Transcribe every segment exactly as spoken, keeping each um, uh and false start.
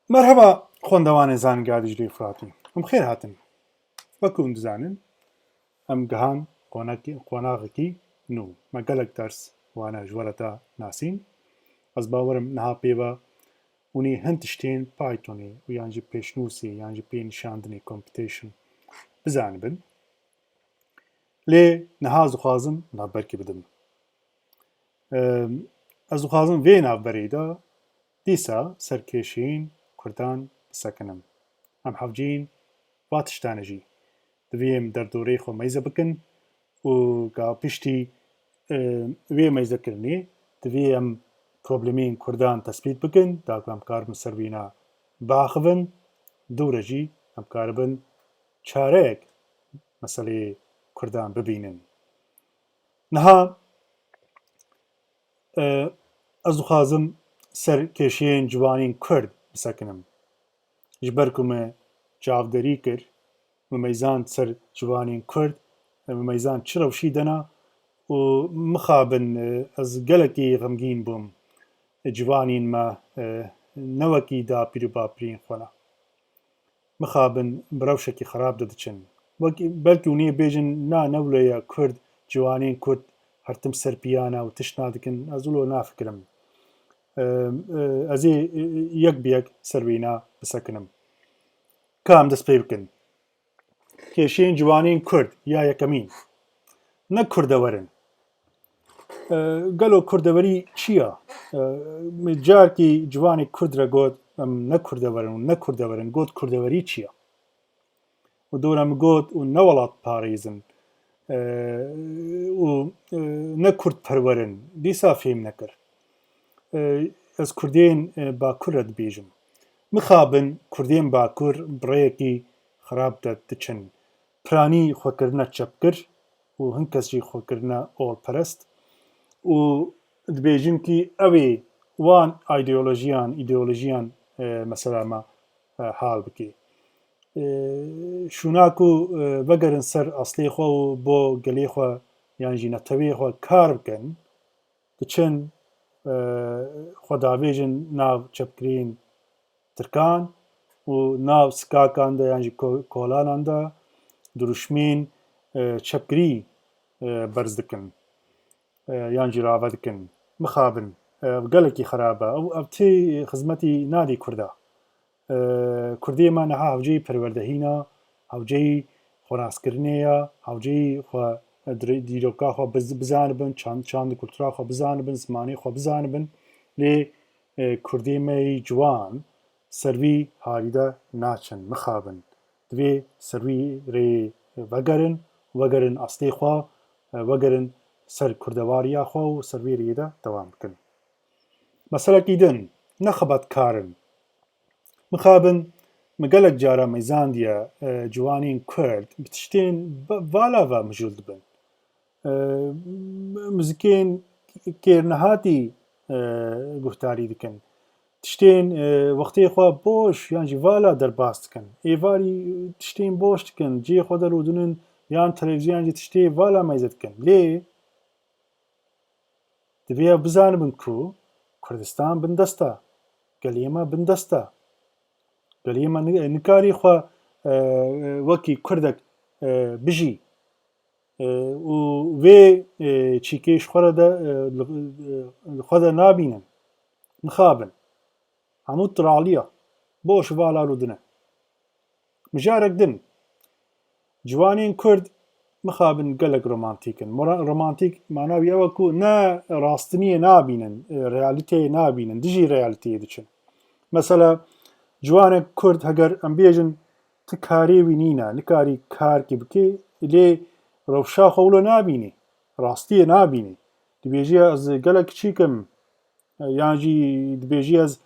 Merheba xwendevanên Zanîngeha Dîclê Firatî. Em xêr hatin. Wek hûn dizanin, em gihan qonakî-, qonaxekî nû. Me gelek ders wane ji we re da nasîn. Ez bawer im niha pê ve hûn ê hin tiştên Pythonê û yan jî pêşnûsê yan jî pê nîşandinê computation bizanibin. Lê niha ez dixwazim navberkê bidim. Em, ez dixwazim vê navberê de dîsa ser kêşeyên Kurdan bisekinim. Em hevceyîn va tiştane jî. Divê em derdoreyê xwe meyze bikin û ka piştî, em, vê meyzekirinê divê em problemên Kurdan tespît bikin, da ku em karibin ser wîna biaxivin, dû re jî em karibin çareyek meseleyê Kurdan bibînin. Niha, e, ez dixwazim ser kêşeyên ciwanên Kurd bisekinim. Ji ber ku me çavderî kir, me meyzand ser ciwanên Kurd, me meyzand çi rewşî dena û mixabin, e, ez gelekî xemgîn bûm. Ciwanên me, e, ne wekî dapîr û bapirên xwe ne. Mixabin bi rewşekî xerab de diçin. Wek, belkî hûn ê bêjin, na, ne wilo ye, Kurd, ciwanên Kurd her tim ser piya ne û tişt nadikin. Ez wilo nafikirim. Em, e, ez ê, e, yek bi yek ser wîna bisekinim. Ka em dest pê bikin. Kêşeyên ciwanên Kurd ya yekemîn. Ne Kurdewer in. E, gelo Kurdewerî çi ya? E, min carekî ciwanê Kurd re got, em ne Kurdewer in û ne Kurdewer in. Got, Kurdewerî çi ya? Û dora min got, û ne welatparêz in, e, û, e, ne kurdperwer in. Dîsa fêm nekir. E, ez Kurdên, e, Bakur re dibêjim. Mixabin Kurdên Bakur bi rêyekî xerab de diçin. Piranî xwe kirine çepgir û hin kes jî xwe kirine olperest û dibêjin kî ew ê wan ideolojiyan, ideolojiyan, e, mesela me, e, hal bike. E, şûna ku, e, vegerin ser aslê xwe û bo gelê xwe yan jî netewê xwe kar bikin, diçin, e, xwe davêjin nav çepgirên Tirkan û nav sikakan de yan jî ko-, kolanan de dirûşmên, e, çepgirî, e, berz dikin, e, yan jî rave dikin. Mixabin, e, ev gelekî xerab e. Ew, ev tê xizmetî nadî Kurda. E, Kurdê me niha hewceyî perwerdehîna, hewceyî xwenaskirinê ye, hewceyî xwe, e, dire-, dîroka xwe biz-, bizanibin, çand, çand û kultura xwe bizanibin, zimanê xwe bizanibin. Lê, e, Kurdê me yî ciwan ser vî halî de naçin, mixabin. Divê ser vî rêyê vegerin, vegerin aslê xwe, e, vegerin ser kurdewariya xwe û ser vî rêyê de dewam bikin. Meselekî din, ne xebatkar in. Mixabin, min gelek cara meyzandiye, e, ciwanên Kurd bi tiştên be-, vala ve mijûl dibin. E, muzikên kêrnehatî, e, guhdarî dikin. Tiştên, e, wextê xwe boş yan jî vala derbas dikin. Êvarî tiştên boş dikin, cihê xwe de rûdinin yan televîzyon yan jî tiştê vala meyze dikin. Lê divê ev bizanibin ku Kurdistan bindest e. Gelê me bindest e. Gelê me ni-, nikarî xwe, e, wekî Kurdek, e, bijî. E, û vê, e, çîkê ji xwe re de, e, li, e, li xwe de nabînin. Mixabin. Hemû tiraliya. Boş vala rûdine. Mijarek din. Ciwanên Kurd mixabin gelek romantîk in. Mora-, romantîk mana wî ew e ku ne rastiniyê nabînin, e, realîteyê nabînin, dijî realîteyê diçin. Mesela, ciwanek Kurd heger em bêjin ti karê wî nîne, nikarî karkî bikê, lê rewşa xwe wilo nabînî, rastiyê nabînî. Dibêjî ez gelek kiçîk im, e, yan jî dibêjî ez,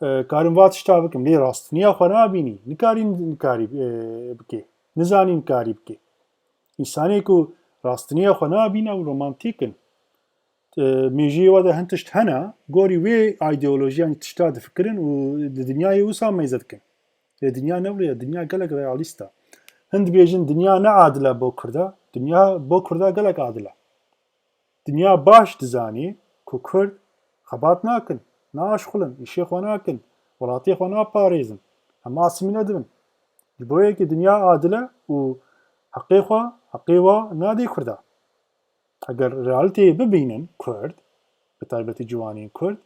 e, karim va tişta bikim, lê rastiniya xwe nabînî, nikarî, nikarî, e, bikê, nizanî nikarî bikê. Însanê ku rastiniya xwe nabîne ew romantîk in. E, mêjiyê we de hin tişt hene, gorî wê îdeolojiyan tişta difikirin û di dinyayê wisa meyze dikin. Lê dinya ne wilo ye, dinya gelek realîst e. Hin dibêjin dinya ne adil e bo Kurda, dinya bo Kurda gelek adil e. Dinya baş dizanî ku Kurd xebat nakin, naaşxulin, îşê xwe nakin, Welatê xwe naparêzin. Hema asîmîle dibin. Ji bo yekê dinya adil e û heqê xwe, heqê wa nadê Kurda. Heger realîteyê bibînin Kurd, bi taybetî ciwanên Kurd,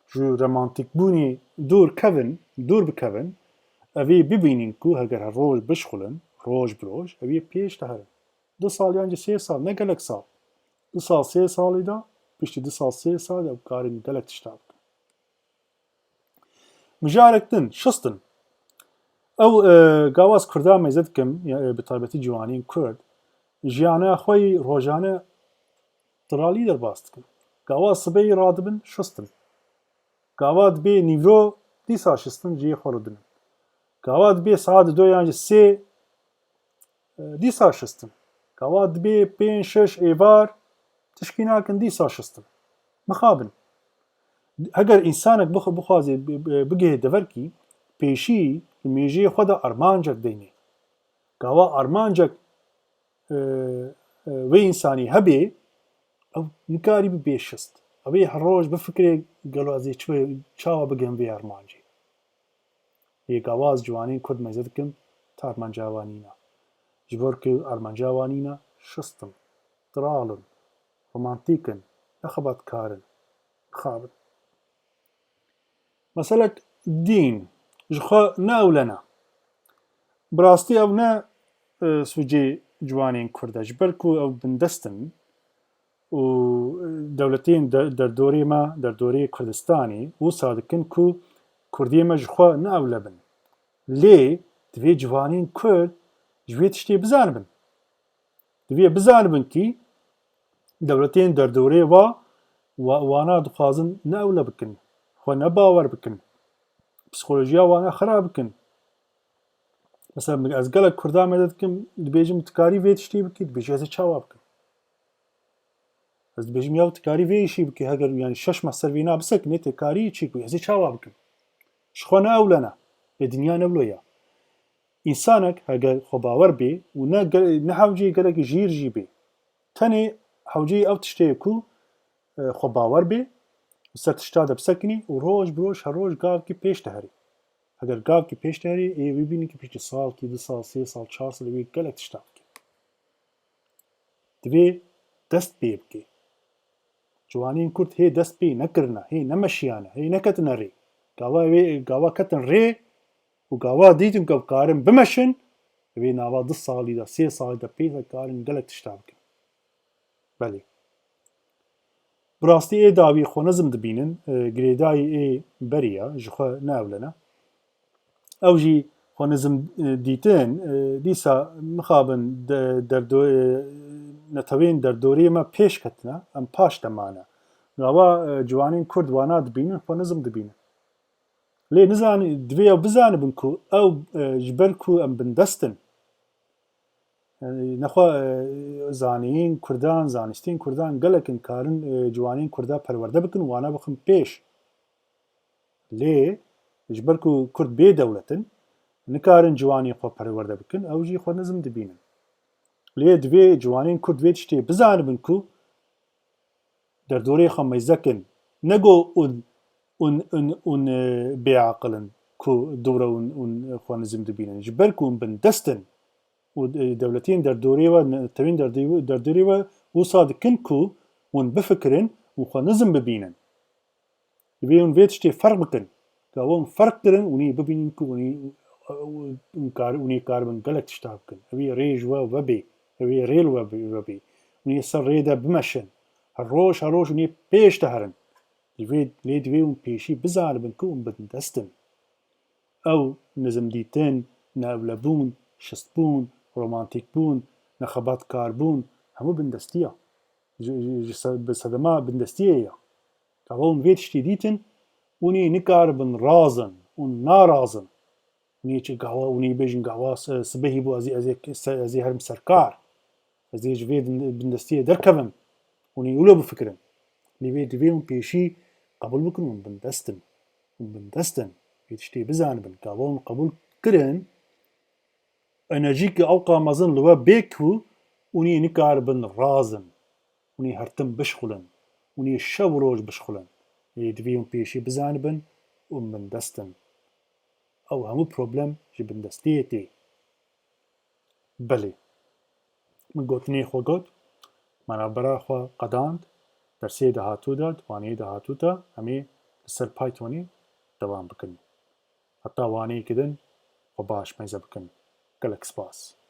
ji romantîkbûnê dûr kevin, dûr bikevin, evê bibînin ku heger her roj bişxulin, roj bi roj, evê pêş diherin. Du sal yan jî sê sal, ne gelek sal. Du sal, sê salî de, piştî du sal, sê salî de ew karin gelek tişta bikin. Mijarek din, şistin. Ew, e, gava ez Kurda meyze dikim, ya, e, bi taybetî ciwanên Kurd, jiyana xwe yî rojane tiralî derbas dikin. Gava sibê yî radibin, şistin. Gava dibê nîvro, dîsa şistin, cihê xwe rûdinin. Gava dibê saet du yan jî sê, e, dîsa şistin. Gava dibê pênc şeş êvar, tişkî nakin, dîsa şistin. Mixabin. Heger însanek bix-, bixwaze bi-, bi-, bigihê deverkî, pêşî li mêjiyê xwe de armancek deynê. Gava armancek, e, e, wê însanî hebê, ew nikarî bibê şist. Ew ê her roj bifikirê, gelo ez ê çi, çawa bigihim vê armancê. Lê gava ez ciwanên Kurd meyze dikim, ti armanca wan nîne. Ji bo ku armanca wan nîne, şist in, tiral in, romantîk in, ne xebatkar in, mixabin. Meselek dîn, ji xwe ne ewlene. Bi rastî ew ne, e, sûcê ciwanên Kurd e, ji ber ku ew bindest in, û dewletên de-, derdorê me, derdorê Kurdistanê wisa dikin ku Kurdiyê me ji xwe ne ewle bin. Lê divê ciwanên Kurd ji vê tiştê bizanibin. Divê bizanibin kî dewletên derdorê wa, wa-, wana dixwazin ne ewle bikin, xwe ne bawer bikin, psîkolojiya wana xira bikin. Mesela, ez gelek Kurda meyze dikim, dibêjim, "Tu karî vê tiştê bikî?" Dibêje, "Ez ê çawa bikim?" Ez dibêjim, "Ya tu karî vê îşî bikî, heger, yani, şeş meh ser vîna bisekinê, tê karî çî bikî, ez ê çawa bikim?" Ji xwe ne ewlene. Lê dinya ne wilo ya. Însanek heger xwe bawer bê û ne ge-, ne hewceyê gelekî jîr jî bê. Tenê hewceyê ew tiştê ye ku, e, xwe bawer bê û ser tişta de bisekinî û roj bi roj, her roj gavkî pêş diherî. Heger gavkî pêş diherî, ê wî bînî ki piştî salkî, du sal, sê sal, çar sal wî gelek tişta bike. Divê dest pê bike. Ciwanên Kurd hê dest pê nekirine, hê nemeşiyane, hê neketine rê. Gava wê, gava ketin rê û gava dîtin ku ev karin bimeşin, wê nava du salî de, sê salî de pê de karin gelek tişta bikin. Belê. Bi rastî ê dawî xwe nizm dibînin, e, girêdayî ê berî ya, ji xwe ne ewlene. Ew jî xwe nizm, e, dîtin, e, dîsa mixabin de-, derdo-, e, netewên derdorê me pêş ketine, em paş de mane. Gava, e, ciwanên Kurd wana dibînin, xwe nizm dibînin. Lê nizan-, divê ew bizanibin ku ew, e, ji ber ku em bindest in, e, nexwe, e, zanîn Kurdan, zanistên Kurdan gelek in karin, e, ciwanên Kurda perwerde bikin, wana bixin pêş. Lê ji ber ku Kurd bê dewlet in, nikarin ciwanên xwe perwerde bikin, ew jî xwe nizm dibînin. Lê divê ciwanên Kurd vê tiştê bizanibin ku derdorê xwe meyze kin. Ne go hûn, hûn, hûn, hûn, e, bêaqil in ku dûre hûn, hûn xwe nizm dibînin. Ji ber ku hûn bindest in û, e, dewletên derdorê we, ne-, tevên derdê-, derdorê we wisa dikin ku hûn bifikirin û xwe nizm bibînin. Divê hûn vê tiştê ferq bikin. Gava hûn ferq kirin, hûn ê bibînin ku hûn ê, hûn kar-, hûn ê karibin gelek tişta bikin. Ew ê rê ji we vebê, ew ê rê li we bi-, vebê. Hûn ê ser rê de bimeşin. Her roj, her roj hûn ê pêş de herin. Divê, lê divê hûn pêşî bizanibin ku hûn bindest in. Ew nizmdîtin, neewlebûn, şistbûn, romantîkbûn, nexebatkarbûn, hemû bindestiya. Ji, ji, ji se-, bi sedema bindestiyê ye. Gava hûn vê tiştê dîtin, hûn ê nikaribin razin, hûn narazin. Hûn ê çi gava, hûn ê bêjin gava si-, sibehî bû, ez ê, ez ê, se-, ez ê herim serkar. Ez ê ji vê din-, bindestiyê derkevim. Hûn ê wilo bifikirin. Lê vê divê hûn pêşî qebûl bikin, hûn bindest in. Hûn bindest in. Vê tiştê bizanibin. Gava hûn qebûl kirin, enerjîkê ewqa mezin li we bê ku hûn ê nikaribin razin, hûn ê her tim bişxulin, hûn ê şev û roj bişxulin. Lê divê hûn pêşî bizanibin, hûn bindest in. Ew hemû problem ji bindestiyê tê. Belê. Min gotinê xwe got, me navbera xwe qedand, dersê dahatû de, di waneyê dahatû de, em ê li ser Pythonê dewam bikin. Heta waneyekî din xwe baş mêze bikin. Gelek spas.